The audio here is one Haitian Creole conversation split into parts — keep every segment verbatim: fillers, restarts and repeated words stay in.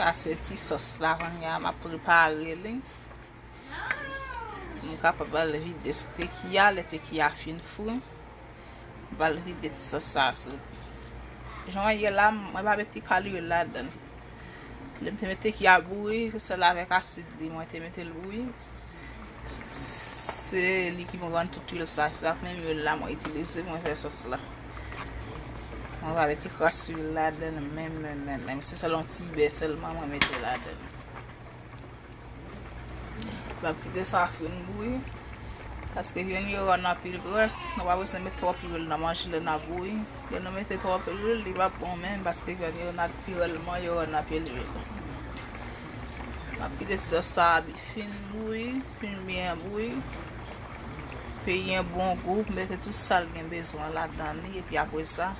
Sa se ti sòs la, kounye a m ap prepare li. M kapab al vide sou teki a, lè teki a fin fri. M pral vide ti sòs sa sou li. Jan w wè l ye la, mwen pa met ti kal lwil ladan l. Lè m te mete ki a bouyi, se sèl avèk asid li mwen te mete l bouyi. Se li ki rann tout lwil sa, se ak menm lwil la mwen itilize pou mwen fè sòs la. Mwen pa met ti kras lwil ladan l menm, menm, menm, menm. Se sèl yon ti bè sèlman mwen mete ladan l. M ap kite sa fin bouyi. Paske vyann yo rann anpil grès, nou pa bezwen met twòp lwil nan manje lè n ap bouyi. Lè nou mete twòp lwil, li p ap bon menm, paske vyann yo natirèlman yo rann anpil lwil. M ap kite sòs sa fin bouyi, fin byen bouyi. Peyi an bon gou, mete tout sa l gen bezwen ladan li, epi apre sa,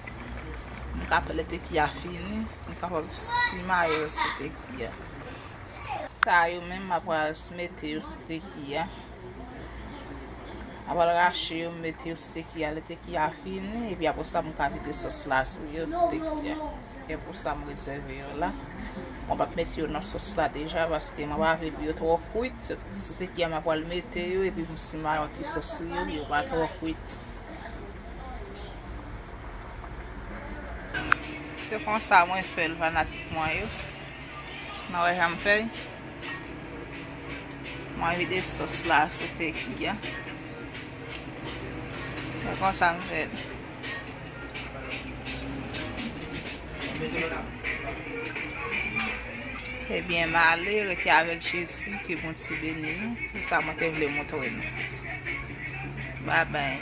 m ka pale teki a fini, m kapab simaye l sou teki a. Sa yo menm, m ap pral mete yo sou teki a. M ap pral rache yo, m mete yo sou teki a. Lè teki a fini, epi apre sa, m ka vide sòs la sou yo, sou teki a. E pou sa, m rezève yo la. Mwen p ap mete yo nan sòs la deja, paske mwen pa vle pou yo twò kwit. Se sou teki a, m ap pral mete yo, epi m simaye yon ti sòs sou yo, pou yo pa twò kwit. Se konsa mwen fè l, fanatik mwen yo. Nan wè jan m fè l. Mwen vide sòs la sou teki a. Se konsa m fè l. Ebyen, m ale, rete avèk Jezi, ke Bondye beni nou. Se sa mwen te vle montre nou. Babay.